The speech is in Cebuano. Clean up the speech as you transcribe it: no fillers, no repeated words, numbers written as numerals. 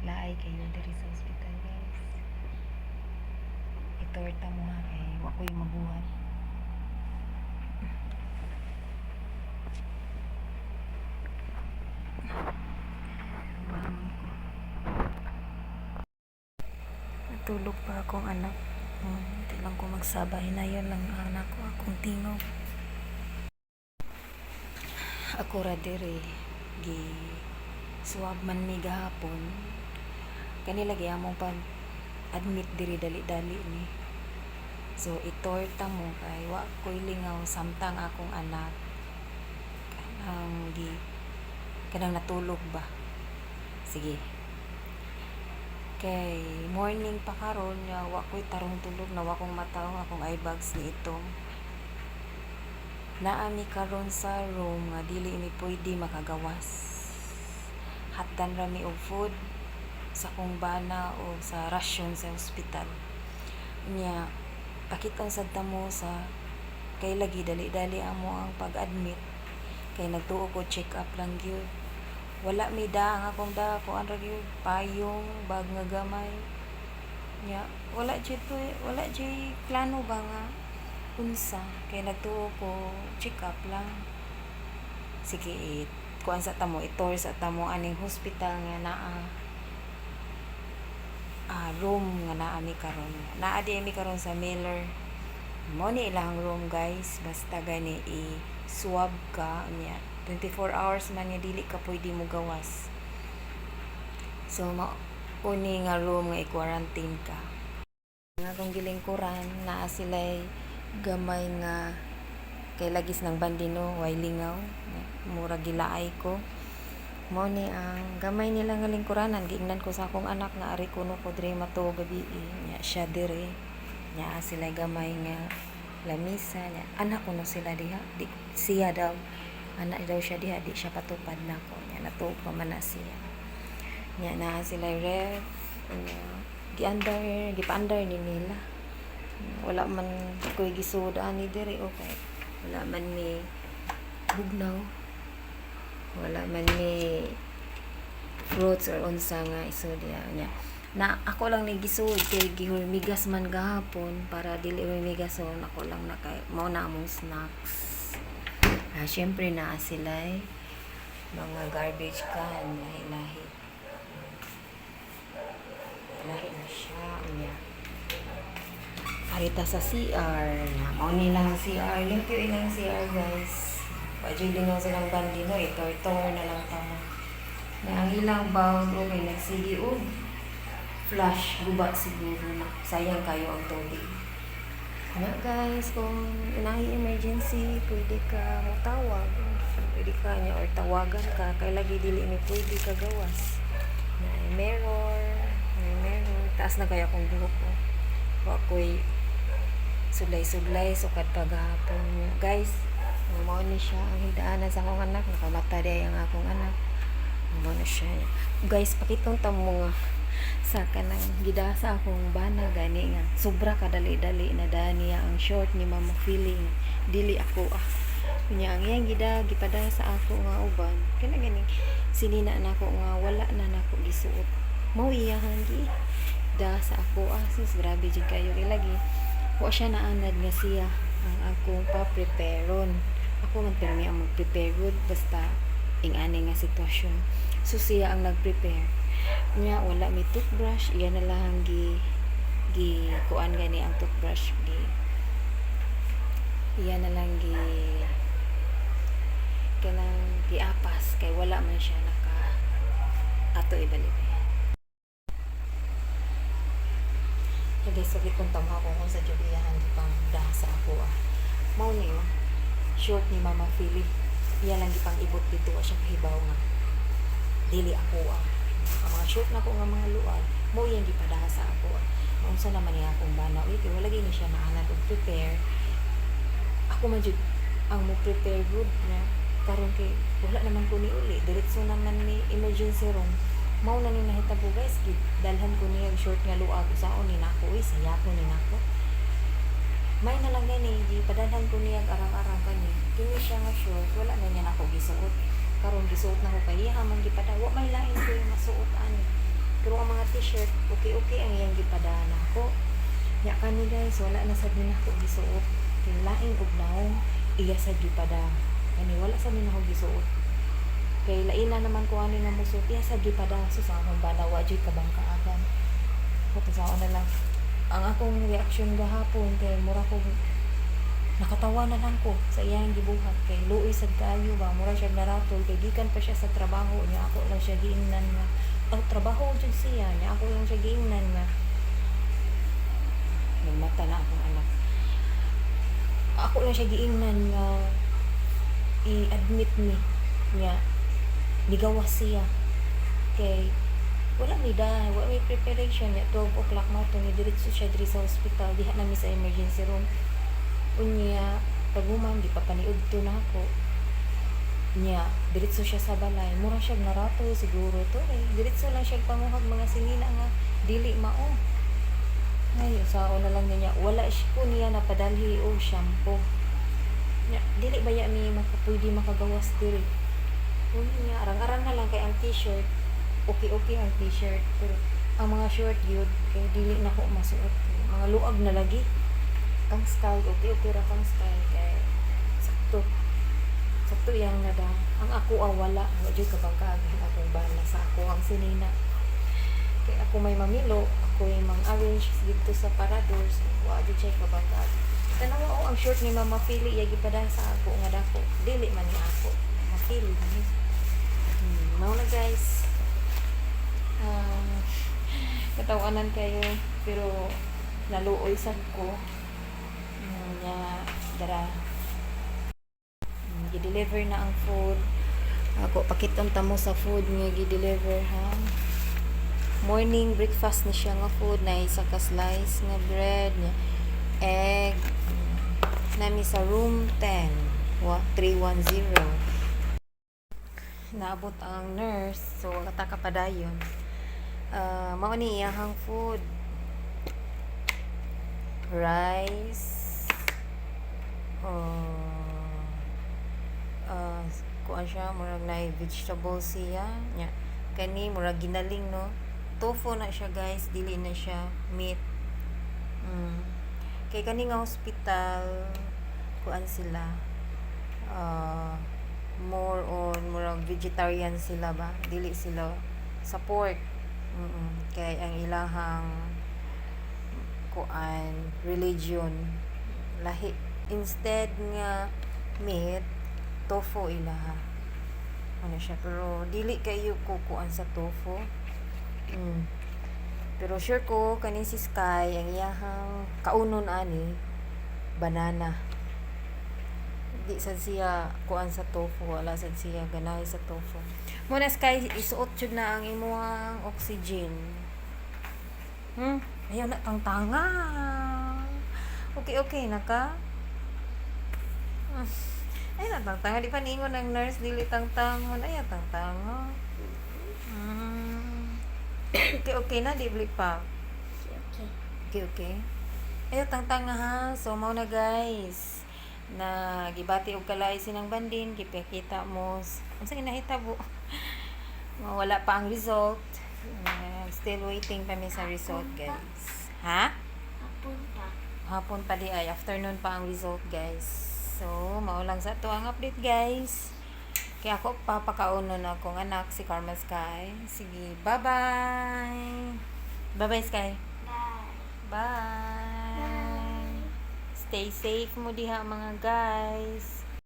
Laay kayo diri sa ospital, guys. Itorta mo ha kay wa ko'y mabuhat. Bangon ko. Natulog pa akong anak. Di lang ko magsaba. Hinayon lang ang anak ko akong tingog. Ako ra diri gi swab man mi gahapon. Kani lagi among pag admit diri, dali-dali ni. So itorta mo kay wa ko'y lingaw samtang akong anak kanang gi kanang natulog ba. Sige. Kay morning pa karon nya wa ko'y tarong tulog na wa kong mataw akong eye bags ni itong. Naa mi karon sa room nga dili mi pwede makagawas. Hatdan ra mi og food sa kong bana o sa rasyon sa ospital. Nya pakiton sad ta mo sa kay lagi dali-dali amo ang pag-admit kay nagtuo ko check up lang gyud. Wala mi da ang akong da kuan ra gyud, payong, bag nga gamay. Nya wala jud to, wala jud plano ba nga unsa kay nagtuo ko check up lang. Sige, it kuan sa tamo, i-tour sa tamo aning hospital nga naa room nga naa mi karon. Naa di mi karon sa Miller. Mo ni ilang room, guys, basta gani i-swab ka nya 24 hours man nga dili ka pwede mo gawas. So mao ni nga room nga i-quarantine ka. Nga akong gilingkuran, naa sila'y gamay nga kay lagis ng bandino, way lingaw, mura gilaay ko. Mao ni ang gamay nila nga lingkuranan, giingnan ko sa akong anak nga ari kuno ko diri matuog gabi nya siya diri. Nya sila gamay nga lamisa nya anak kuno sila diha, di siya daw anak daw siya diha, di siya patupad nako nya natuog pa man na siya. Nya naa sila ref nya giandar, gipaandar ni nila. Wala man ko'y gisuod ani diri, okay. Wala man mi bugnaw. Wala man mi fruits or unsa nga isod diha nya. Na ako lang ni gisuod kay gihurmigas man gahapon para dili hurmigason, ako lang na kay mao na among snacks. Ah, syempre naa sila'y mga garbage can, lahi-lahi. Lahi na siya nya. Arita sa CR na mao ni lang CR, limpyo ilang CR, guys. Wa jud lingaw silang bandino, itor-tor na lang tamo. Na ang ilang bowl, okay, nagsige og flush, guba siguro na. Sayang kayo ang tubig. Nga guys, kung naay emergency, pwede ka motawag. Pwede ka niya or tawagan ka kay lagi dili mi pwede ka gawas. Na mirror, may mirror. Taas na kaya akong buhok ko. Wa ko'y suglay-suglay sukad paghapon. Guys, mao ni siya ang higdaanan sa akong anak. Nakamata di ang akong anak. Mao na siya. Guys, pakitong ta mo nga sa kanang gidasa akong bana gani nga sobra kadali-dali na niya ang short ni Mama Feeling, dili ako ah. Unya ang iyang gida gipada sa ako nga uban kana ganing sinina nako nga wala na nako gisuot, mao iyahang gi da sa ako ah. Sus, grabe jud kayo ilagi wa siya naanad nga siya ang akong pa-prepareon. Ako man pirmi ang mag-prepare good basta ing-ani nga sitwasyon. So siya ang nag-prepare nya, wala may toothbrush, iya na lang gi gi kuan gani ang toothbrush, gi iya na lang gi kanang giapas kay wala man siya naka ato ibalik. Hey guys, sakit kong tama ko kung sa jubiyahan di pang sa ako ah. Mao ni oh, short ni Mama Philip. Iya lang gipang ibot dito, wa siya kahibaw nga dili ako ah. Ang mga short na ko nga mga luag, mao iyang gipadaha sa ako ah. Maunsa naman niya akong bana, uy, kay wala gini siya naanad og prepare. Ako man jud ang mo prepare good na karon kay wala naman ko ni uli, diretso naman ni emergency room. Mao na ni nahitabo, guys, gid dalhan ko niya og short nga luag, usaon ni nako, uy, saya ko ni nako. May na lang gani gi padalhan ko niya og arang-arang kani. Kini siya nga short, wala na niya nako gisuot. Karon gisuot na ko kay iya man gipada, wa may lain ko yung masuot ani. Pero ang nga t-shirt, okay okay ang iyang gipadala ko. Nya kani, guys, wala na sad ni nako gisuot kay lain og naong iya sad gipada. Kani wala sad ni nako gisuot kay lain na naman ko ani nga musuot, iya sad gipada. So sa akong bana, wa jud kabangkaagan ko sa na lang ang akong reaction gahapon kay mura ko nakatawa na lang ko sa iyang gibuhat kay luoy sad kaayo ba, mura siya naratol kay gikan pa siya sa trabaho niya. Ako lang siya giingnan nga, oh, trabaho jud siya niya. Ako lang siya giingnan nga nagmata na akong anak. Ako lang siya giingnan nga i-admit ni niya nigawas siya kay wala mi da, wala mi preparation niya. 12 o'clock mo to ni diretso siya diri sa hospital, diha nami sa emergency room. Unya paghuman, di pa paniudto na ako niya, diretso siya sa balay. Mura siya narato siguro to eh. Diretso lang siya panguhag mga sinina nga dili mao. Ay, sao na lang niya, wala siya ko niya napadalhi og shampoo nya. Dili ba ya mi maka, pwede makagawas diri? Unya arang-arang na lang kay ang t-shirt, okay okay ang t-shirt, pero ang mga short gyud kay dili na ko masuot, mga luag na lagi kang style. Okay okay ra kang style kay sakto sakto yang nada. Ang ako ah, wala wa jud kabangkaag akong bana sa ako ang sinina kay ako may mamilo, ako yung mang arrange dito sa parador. So wa jud siya kabangkaag. Tanawa o ang short ni Mama Pili, iya gipada sa ako nga dako, dili man ni ako mapili ni. Mao na, guys. Katawanan kayo pero naluoy sad ko nya dara. Gi-deliver na ang food. Ako pakiton ta mo sa food nga gi-deliver ha. Morning breakfast ni siya nga food na isa ka slice nga bread niya, egg. Nami sa room 10 wa 310. Naabot ang nurse, so wala ta kapadayon. Mao ni iyahang food: rice, kuan siya, murag na vegetable siya nya. Kani murag ginaling, no? Tofu na siya, guys, dili na siya meat. Kay kani nga hospital, kuan sila, more on murag vegetarian sila ba, dili sila sa pork. Kay ang ilahang kuan, religion lahi. Instead nga meat, tofu ilaha. Ano siya, pero dili kayo ko kuan sa tofu. Pero sure ko kaning si Sky, ang iyahang kaunon ani banana. Di sad siya kuan sa tofu, wala sad siya ganahe sa tofu mo na. Sky, isuot jud na ang imuhang oxygen. Ayaw na tangtanga. Okay okay na ka. Ay na tangtanga, di pa niingon ang nurse dili tangtangon. Ay tangtanga. Okay okay na di bli pa. Okay. Okay. Ayo tangtanga ha. So mao na, guys. Na gibati og kalahi sinang bandin, gipakita mo unsa ginahitabo. Wala pa ang result. Still waiting pa mi sa result, guys. Ha? Hapon pa. Hapon pa di ay, afternoon pa ang result, guys. So, mao lang sa to ang update, guys. Kaya ako papakaunon akong anak si Karma Sky. Sige, bye-bye. Bye-bye, Sky. Bye. Bye. Stay safe mo diha, mga guys.